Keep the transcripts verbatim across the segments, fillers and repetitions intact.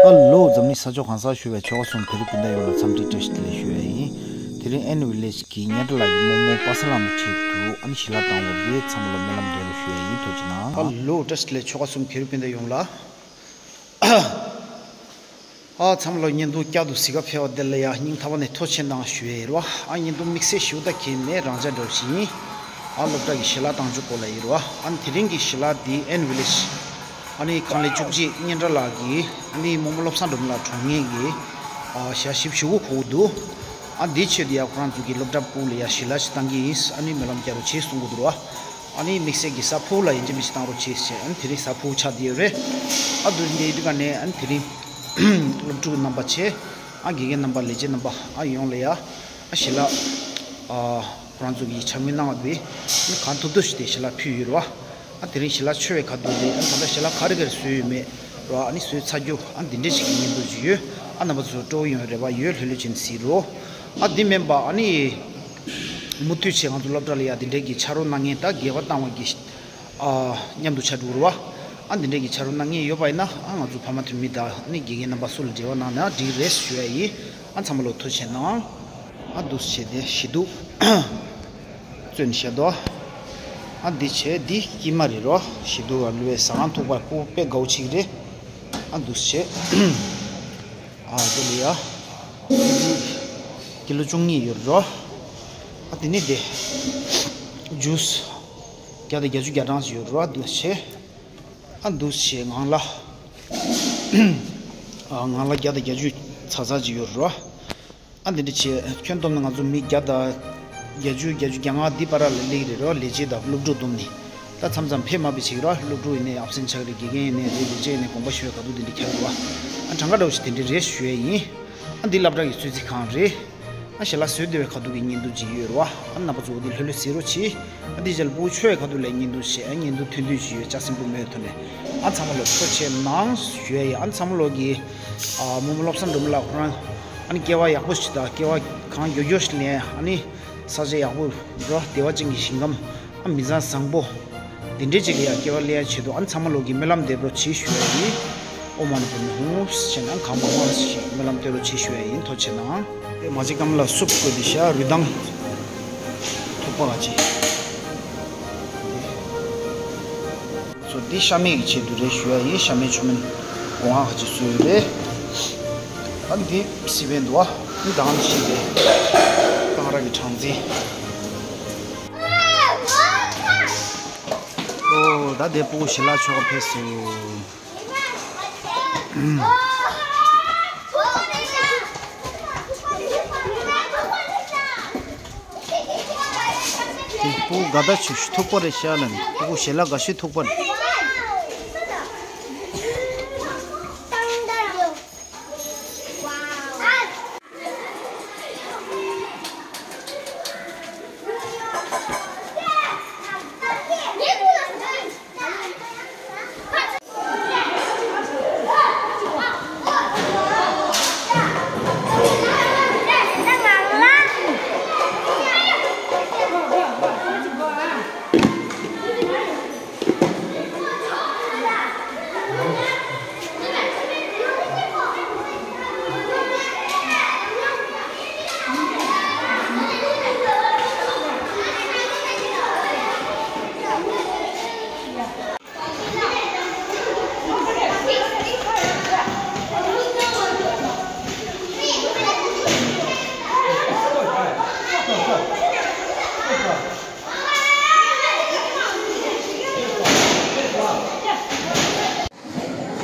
ཨ་ལོ། འཛམ་གླིང་ས་ཕྱོགས་གང་སར་བཞུགས་པའི་ཆོལ་ཁ་གསུམ་བོད་རིགས་སྤུན་ཟླ་ཡོངས་ལ་འཚམས་འདྲི་བཀྲ་ཤིས་བདེ་ལེགས་ཞུ་ཡ་ཡིན། དེ་རིང་ཨེན་ཝི་ལེཇ་གི་སྙན་གྲགས་ལགས་ཀྱི་རྨོ་མོ་པ་སངས་ལྷ་མོ་ཆེད་དུ་ཨ་ནི་ཞལ་ལག་བཏང་བ་རེད། ཚང་མ་ལ་སྨོན་ལམ་བདེ་ལེགས་ཞུ་ཡ་ཡིན། ཐུགས་རྗེ་གནང་། ཨ་ལོ། བཀྲ་ཤིས་བདེ་ལེགས་ཆོལ་ཁ་གསུམ་བོད་རིགས་སྤུན་ཟླ་ཡོངས་ལ། ཨ་ཚང་མ་ལ་བརྙན་ཐུང་བསྐྱར་དུ་གཟིགས་ག་ཕེབས་པ་དེ་ལ་ཡ་སྙིང་ཐག་པ་ནས་ཐུགས་རྗེ་ཆེ་གནང་ཞུ་ཡ་ཡིན་རོ། ཨ་བརྙན་ཐུང་དམིགས་བསལ་ཞུ་ད་གལ་མེད། རང་འཇགས་འདྲ་བོ་ཞིག་ཡིན། ཨ་སློབ་གྲྭ་གི་ཞལ་ལག་བཏང་ཆོག་སྐོར་ལ་ཡིན་རོ། ཨ་ནི་དེ་རིང་གི་ཞལ་ལག་འདི་ཨེན་ཝི་ལེཇ་ཨ་ནི་ཁང་ལས་བཅུ་གཅིག་སྙན་གྲགས་ལགས་ཀྱིས་ཨ་ནི་རྨོ་མོ་བློ་བཟང་སྒྲོལ་མ་ལགས་གྲོངས་མཁན་གྱི་ཨ་ཞག་བཞི་བཅུ་དགུ་འཁོར་གྱི་འདུག་ཨ་འདིའི་ཆེད་དུ་ཡ་ཁོ་རང་ཚོ་གི་སློབ་གྲྭ་ཕྲུ་གུ་ལ་ཡ་ཞལ་ལག་ཞིག་བཏང་གི་ཡིན། ཨ་ནི་སྨོན་ལམ་བསྐྱར་རོགས་བྱེད་གསུང་གི་འདུག་རོ། ཨ་ནི་དམིགས་བསལ་གྱི་གཟའ་ཕུར་བུ་ལ་ཡིན་གཅིག་མིན་གཅིག་བཏང་རོགས་བྱེད་ཟེར། ཨ་ནི་དེ་རིང་གཟའ་ཕུར་བུ་ཆགས་བསྡད་ཡོད་རེད། ཨ་འདུག་འདི་འདི་ག་ནས་ཨ་ནི་དེ་རིང་སློབ་ཕྲུག་རྣམ་པ་བྱས། ཨ་དགེ་རྒན་རྣམ་པ། ལས་བྱེད་རྣམ་པ། ཨ་ཡོངས་ལ་ཡ་ཨ་ཞལ་ལག་ཨ་ཁོ་རང་ཚོ་གིས་འཕྱ་སྨོད་གནང་བ་དེ་ཨ་ནི་གང་ཐུབ་ཐུབ་ཞིག་དེ་ཞལ་ལག་ཕུལ་ཡོད་རེད་བ། ཨ་དེ་རིང་ཞལ་ལག་མཆོད་པའི་ཁ་ཐུག་དེ་ཨ་ད་ལྟ་ཞལ་ལག་ག་རེ་ག་རེ་བཟོས་ཡོད་མེད་རེད་བ། ཨ་ནི་བཟོས་ཚར་རྒྱུ་ཨ་འདི་འདྲས་ཞིག་གི་བརྙན་ཐུང་ཅིག་ཡོད། ཨ་རྣམ་པ་ཚོ་སྤྲོ་བོ་ཡོང་རེ་བ་ཡོད། ལྷོད་ལྷོད་བྱས་ནས་གཟིགས་རོགས། ཨ་འདི་མིན་པ་ཨ་ནི་མུ་མཐུད་བྱས་ང་ཚོ་སློབ་གྲྭ་ལ་ཡ་འདི་འདྲས་ཀྱི་ཕྱག་རོགས་གནང་མཁན་ད་དགེ་བ་བཏང་བ་གི་ཨ་མཉམ་དུ་ཕྱག་སྒྲུབ་རོགས། ཨ་འདི་འདྲས་ཀྱི་ཕྱག་རོགས་གནང་མཁན་ཡོད་པ་ཡིན་ན་ཨ་ང་ཚོ་ཕ་མ་འཐུས་མི་དང་ཨ་ནི་དགེ་རྒན་རྣམ་པ་སུ་ལ་འབྲེལ་བ་གནང་ན་འགྲིག་རེད་ཞུ་ཡ་ཡིན། ཨ་ཚང་མ་ལོ་ཐུགས་རྗེ་ཆེ་གནང་། ཨ་འདུག་སེ་བྱས་ཏེ་ཞི་དུ་བཙོན་བྱས་དོ། ཨ་འདི་བྱས་འདི་དཀྱིལ་མ་རེད་རོ། ཞི་དུ་བ་ལུས་པའི་ཟ་ཁང་ཐུག་པ་ཕྲུ་གུ་དཔེ་དགའ་བོ་ཅིག་རེད། ཨ་འདུག་སེ་བྱས། ཨ་འདི་ལ་ཡ་ཀི་ལོ་བཅུ་གཉིས་ཡོད་རོ། ཨ་འདི་ནི་དེ་ཇུས་བརྒྱ་དང་བརྒྱད་ཅུ་གྱ་གྲངས་ཅིག་ཡོད་རོ། ཨ་འདུག་སེ་བྱས། ཨ་འདུག་སེ་བྱས་ངང་ལ་ཨ་ངང་ལ་བརྒྱ་དང་བརྒྱད་ཅུ་ཚ་ཚ་ཅིག་ཡོད་རོ། ཨ་འདི་འདྲ་བྱས་ཁྱོན་བསྡོམས་ན་ང་ཚོ་མི་བརྒྱ་དང་བརྒྱད་ཅུ་བརྒྱད་ཅུ་གྱ་ལྔ་འདི་བར་ལ་སླེབས་ཀྱི་རེད་རོ། ལས་བྱེད་དང་སློབ་ཕྲུག་བསྡོམས་ནས། ད་མཚམས་མཚམས་ཕེབས་མ་ཕེབས་བྱེད་ཀྱི་རོ། སློབ་ཕྲུག་ཡིན་ནའི་ཨབ་སེན་ཆགས་ཀྱི་རེད། དགེ་རྒན་ཡིན་ནའི་རེད། ལས་བྱེད་ཡིན་ནའི་དགོངས་པ་ཞུ་བའི་ག་དུས་འདི་འདྲ་ཁྱབ་འདུག་བ། ཨ་གྲངས་ཀ་འདྲ་བོ་ཞིག་དེ་འདྲ་རེད་ཞུ་ཡས་ཡིན། ཨ་འདི་སློབ་གྲྭ་གི་གསོལ་ཚིགས་ཁང་རེད། ཨ་ཞལ་ལག་བཟོས་བསྡད་པའི་ཁ་ཐུག་གི་བརྙན་ཐུང་ཅིག་ཡོད་རེད་བ། ཨ་རྣམ་པ་ཚོ་འདི་ལྷོད་ལྷོད་གཟིགས་རོགས་གྱིས། ཨ་འདི་རྗེས་ལ་ཕྲུ་གུ་མཆོད་པའི་ཁ་ཐུག་ལ་བརྙན་ཐུང་བྱས། ཨ་བརྙན་ཐུང་ཐུང་ཐུང་ཞིག་ཡོད། ལྕགས་སྲིན་པོ་མོའི་ཐོག་ནས། ཨ་ཚང་མ་ལོ་ཐུགས་རྗེ་ཆེ་གནང་ཞུ་ཡས་ཡིན། ཨ་ཚང་མ་ལོ་གི་ཨ་རྨོ་མོ་བློ་བཟང་སྒྲོལ་མ་ལགས་ཁོ་རང་ཨ་ནི་སྐྱེ་བ་ཡག་པོ་ཞིག་དང་སྐྱེ་བ་གང་མགྱོགས་མགྱོགས་ཤིག་ལེན། ཨ་ནི་ས་ཆ་ཡག་པོ་རོ། བདེ་བ་ཅན་གྱི་ཞིང་ཁམས། ཨ་མི་ཚང་བཟང་པོ་འདི་འདྲའི་ཅིག་ལ་ཡ་སྐྱེ་བ་སླེབས་ཡ་ཆེད་དུ་ཨ་ཚང་མ་ལོ་གི་སྨོན་ལམ་འདེབས་རོགས་གྱིས་ཞུ་ཡ་ཡིན། ཨོཾ་མ་ཎི་པདྨེ་ཧཱུྃ་ཟེར་ནས་གང་མང་མང་ཞིག་སྨོན་ལམ་འདེབས་རོགས་གྱིས་ཞུ་ཡ་ཡིན། ཐུགས་རྗེ་ཆེ་གནང་། དེ་མ་ཅིག་སྐམ་ལ་སུབ་བསྐོལ་ཏེ་བཞག་རུས་ཐང་ཐུག་པ་ག་ཅིག་སོ་འདི་ཤ་མེད་ཀྱི་ཆེད་དུ་རེད་ཞུ་ཡ་ཡིན། ཤ་མེད་ཆུ་མེད་སྒོ་ང་ག་ཅིག་བཟོས་ཡོད་རེད། ཨ་འདི་སི་པན་འདུག་ཨ། འདི་དང་ཞིག་རེད། གངས་ར་གི་གྲངས་འཛིན། ཨོ་ད་དེ་ཕྲུ་གུ་ཞལ་ལག་མཆོད་ག་ཕེབས་སོང་། དེ་ཕྲུ་གུ་དགའ་ད་ཆུ་ཐུག་པ་རེད་ཤག་ལ་ནི། ཕྲུ་གུ་ཞལ་ལག་དགའ་ཤོས་ཐུག་པ་རེད།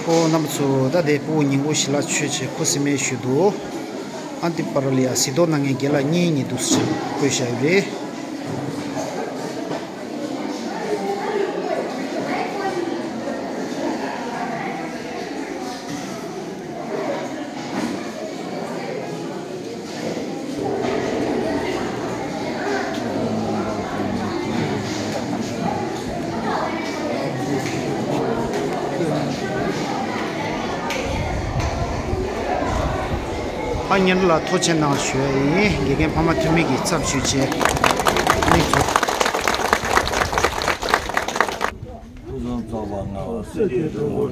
ཨོ་རྣམ་པ་ཚོ། ད་དེ་ཕྲུ་གུ་ཉིན་གུང་ཞལ་ལག་མཆོད་བྱས་ཁུ་སིམ་མེར་བཞུགས་འདུག་ཨ་འདི་བར་ལ་ཡ་གཟིགས་རྟོག་གནང་མཁན་རྒན་ལགས་གཉིས་གཉིས་འདུག་སེ་བཀོད་བཞག་ཡོད་རེད། ཨ་སྙན་གྲགས་ལགས་ཐུགས་རྗེ་ཆེ་གནང་ཞུ་ཡ་ཡིན། དགེ་རྒན་ཕ་མ་འཐུས་མི་གི་ཚབ་ཞུས་བྱས་མིག་ཚོ། ཕུན་སུམ་ཚོགས་པ་མངའ་བ། སྲིད་ཞིའི་སྤྱི་བོ་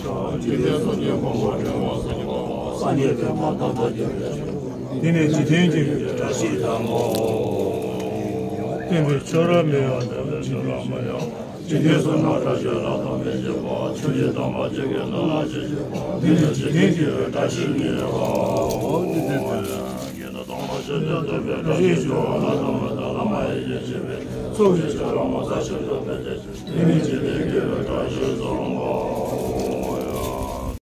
འཕྲོག་ངེས་པའི་མ་དང་ཐག་གི་བའི་ཆོས། དེ་ནས་འཇིག་རྟེན་གྱི་བཀྲ་ཤིས་དང་པོ། བསྟན་པའི་ཆོས་རབ་མི་གཡོ་དང་། འཇིག་རྟེན་གསུམ་ན་བཀྲ་ཤིས་ལ་དམ་པའི་བཞེད་པ། ཆོས་ཀྱི་དམ་པ་གཅིག་གི་ནང་ན་ཆོས་ཀྱི་བ། དེ་ནས་འཇིག་རྟེན་གྱི་བཀྲ་ཤིས་ཉེ་བ། དེ་ནས་དམ་པ་ཆོས་ཀྱི་སྟོན་པའི་བཀྲ་ཤིས་ཆོས་ལ་དམ་པ་དང་བླ་མ་ཡི་ཡེ་ཤེས་པའི་ཚོགས་ཀྱི་ཆོས་རབ་མ་ས་ཤིན་ཏུ་སྤེལ་ཏེ། དེ་ནས་འཇིག་རྟེན་གྱི་བཀྲ་ཤིས་སོ་ལྔ།